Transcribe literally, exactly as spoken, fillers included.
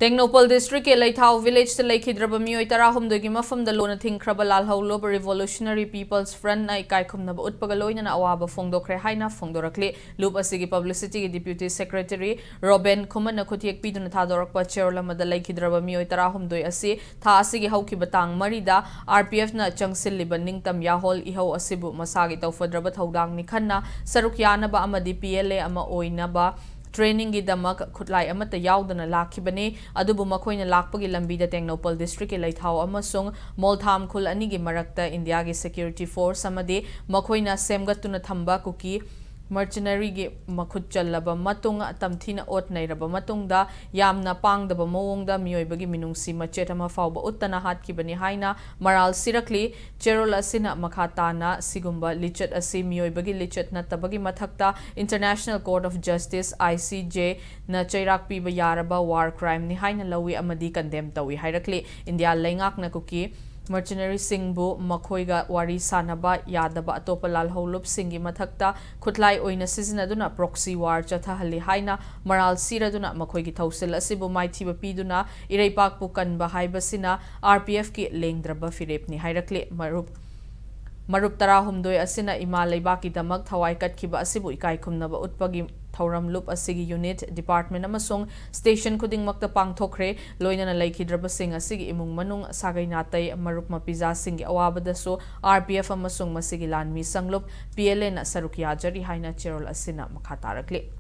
ꯇꯦꯡꯅꯧꯄꯜ ꯗꯤꯁꯇ꯭ꯔꯤꯛꯀꯤ ꯂꯩꯊꯥꯎ ꯚꯤꯂꯦꯖꯇ ꯂꯩꯈꯤꯗ꯭ꯔꯕ ꯃꯤꯑꯣꯏ ꯇꯔꯥꯍꯨꯝꯗꯣꯏꯒꯤ ꯃꯐꯝꯗ ꯂꯣꯟꯅ ꯊꯤꯡꯈ꯭ꯔꯕ ꯂꯥꯜꯍꯧꯂꯨꯞ Revolutionary People's Frontꯅ ꯏꯀꯥꯏꯈꯨꯝꯅꯕ ꯎꯠꯄꯒ ꯂꯣꯏꯅꯅ ꯑꯋꯥꯕ ꯐꯣꯡꯗꯣꯛꯈ꯭ꯔꯦ ꯍꯥꯏꯅ ꯐꯣꯡꯗꯣꯔꯛꯂꯤ꯫ ꯂꯨꯞ ꯑꯁꯤꯒꯤ ꯄꯕ꯭ꯂꯤꯁꯤꯇꯤꯒꯤ ꯗꯤꯄ꯭ꯌꯨꯇꯤ ꯁꯦꯀ꯭ꯔꯦꯇꯔꯤ ꯔꯣꯕꯦꯟ ꯈꯨꯃꯟꯅ ꯈꯨꯠꯌꯦꯛ ꯄꯤꯗꯨꯅ ꯊꯥꯗꯣꯔꯛꯄ ꯆꯦꯔꯣꯜ ꯑꯃꯗ ꯂꯩꯈꯤꯗ꯭ꯔꯕ ꯃꯤꯑꯣꯏ ꯇꯔꯥꯍꯨꯝꯗꯣꯏ ꯑꯁꯤ ꯊꯥ ꯑꯁꯤꯒꯤ ꯍꯧꯈꯤꯕ ꯇꯥꯡ ꯃꯔꯤꯗ RPFꯅ ꯆꯪꯁꯤꯜꯂꯤꯕ ꯅꯤꯡꯇꯝ ꯌꯥꯍꯣꯜ ꯏꯍꯧ ꯑꯁꯤꯕꯨ ꯃꯁꯥꯒꯤ ꯇꯧꯐꯗ꯭ꯔꯕ ꯊꯧꯗꯥꯡꯅꯤ ꯈꯟꯅ ꯁꯔꯨꯛ ꯌꯥꯅꯕ ꯑꯃꯗꯤ PLA ꯑꯃ ꯑꯣꯏꯅꯕ trainingꯒꯤꯗꯃꯛ ꯈꯨꯠꯂꯥꯏ ꯑꯃꯠꯇ ꯌꯥꯎꯗꯅ ꯂꯥꯛꯈꯤꯕꯅꯤ꯫ ꯑꯗꯨꯕꯨ ꯃꯈꯣꯏꯅ ꯂꯥꯛꯄꯒꯤ ꯂꯝꯕꯤꯗ ꯇꯦꯡꯅꯧꯄꯜ ꯗꯤꯁꯇ꯭ꯔꯤꯛꯀꯤ ꯂꯩꯊꯥꯎ ꯑꯃꯁꯨꯡ ꯃꯣꯜꯊꯥꯝ ꯈꯨꯜ ꯑꯅꯤꯒꯤ ꯃꯔꯛꯇ ꯏꯟꯗꯤꯌꯥꯒꯤ ꯁꯦꯀ꯭ꯌꯨꯔꯤꯇꯤ ꯐꯣꯔꯁ ꯑꯃꯗꯤ ꯃꯈꯣꯏꯅ ꯁꯦꯝꯒꯠꯇꯨꯅ ꯊꯝꯕ ꯀꯨꯀꯤ ꯃꯔꯆꯅꯔꯤꯒꯤ ꯃꯈꯨꯠ ꯆꯜꯂꯕ ꯃꯇꯨꯡ, ꯇꯝꯊꯤꯅ ꯑꯣꯠ ꯅꯩꯔꯕ ꯃꯇꯨꯡꯗ, ꯌꯥꯝꯅ ꯄꯥꯡꯗꯕ ꯃꯑꯣꯡꯗ ꯃꯤꯑꯣꯏꯕꯒꯤ ꯃꯤꯅꯨꯡꯁꯤ ꯃꯆꯦꯠ ꯑꯃ ꯐꯥꯎꯕ ꯎꯠꯇꯅ ꯍꯥꯠꯈꯤꯕꯅꯤ ꯍꯥꯏꯅ ꯃꯔꯥꯜ ꯁꯤꯔꯛꯂꯤ꯫ ꯆꯦꯔꯣꯜ ꯑꯁꯤꯅ ꯃꯈꯥ ꯇꯥꯅ ꯁꯤꯒꯨꯝꯕ ꯂꯤꯆꯠ ꯑꯁꯤ ꯃꯤꯑꯣꯏꯕꯒꯤ ꯂꯤꯆꯠ ꯅꯠꯇꯕꯒꯤ ꯃꯊꯛꯇ International Court of Justice, ICJꯅ ꯆꯩꯔꯥꯛ ꯄꯤꯕ ꯌꯥꯔꯕ war crimeꯅꯤ ꯍꯥꯏꯅ ꯂꯧꯏ ꯑꯃꯗꯤ condemn ꯇꯧꯏ ꯍꯥꯏꯔꯛꯂꯤ꯫ ꯏꯟꯗꯤꯌꯥ ꯂꯩꯉꯥꯛꯅ ꯀꯨꯀꯤ ꯃꯔꯆꯅꯔꯤꯁꯤꯡꯕꯨ ꯃꯈꯣꯏꯒ ꯋꯥꯔꯤ ꯁꯥꯅꯕ ꯌꯥꯗꯕ ꯑꯇꯣꯞꯄ ꯂꯥꯜꯍꯧꯂꯨꯞꯁꯤꯡꯒꯤ ꯃꯊꯛꯇ ꯈꯨꯠꯂꯥꯏ ꯑꯣꯏꯅ ꯁꯤꯖꯤꯟꯅꯗꯨꯅ proxy war ꯆꯠꯊꯍꯜꯂꯤ ꯍꯥꯏꯅ ꯃꯔꯥꯜ ꯁꯤꯔꯗꯨꯅ ꯃꯈꯣꯏꯒꯤ ꯊꯧꯁꯤꯜ ꯑꯁꯤꯕꯨ ꯃꯥꯏꯊꯤꯕ ꯄꯤꯗꯨꯅ ꯏꯔꯩꯄꯥꯛꯄꯨ ꯀꯟꯕ ꯍꯥꯏꯕꯁꯤꯅ RPFꯀꯤ ꯂꯦꯡꯗ꯭ꯔꯕ ꯐꯤꯔꯦꯞꯅꯤ ꯍꯥꯏꯔꯛꯂꯤ꯫ ꯃꯔꯨꯞ ꯃꯔꯨꯞ ꯇꯔꯥꯍꯨꯝꯗꯣꯏ ꯑꯁꯤꯅ ꯏꯃꯥ ꯂꯩꯕꯥꯛꯀꯤꯗꯃꯛ ꯊꯋꯥꯏ ꯀꯠꯈꯤꯕ ꯑꯁꯤꯕꯨ ꯏꯀꯥꯏ ꯈꯨꯝꯅꯕ ꯎꯠꯄꯒꯤ ꯊꯧꯔꯝ ꯂꯨꯞ ꯑꯁꯤꯒꯤ unit, department ꯑꯃꯁꯨꯡ station ꯈꯨꯗꯤꯡꯃꯛꯇ ꯄꯥꯡꯊꯣꯛꯈ꯭ꯔꯦ꯫ ꯂꯣꯏꯅꯅ ꯂꯩꯈꯤꯗ꯭ꯔꯕꯁꯤꯡ ꯑꯁꯤꯒꯤ ꯏꯃꯨꯡ ꯃꯅꯨꯡ, ꯁꯥꯒꯩ ꯅꯥꯇꯩ, ꯃꯔꯨꯞ ꯃꯄꯤꯖꯥꯁꯤꯡꯒꯤ ꯑꯋꯥꯕꯗꯁꯨ RPF ꯑꯃꯁꯨꯡ ꯃꯁꯤꯒꯤ ꯂꯥꯟꯃꯤ ꯁꯪꯂꯨꯞ PLAꯅ ꯁꯔꯨꯛ ꯌꯥꯖꯔꯤ ꯍꯥꯏꯅ ꯆꯦꯔꯣꯜ ꯑꯁꯤꯅ ꯃꯈꯥ ꯇꯥꯔꯛꯂꯤ꯫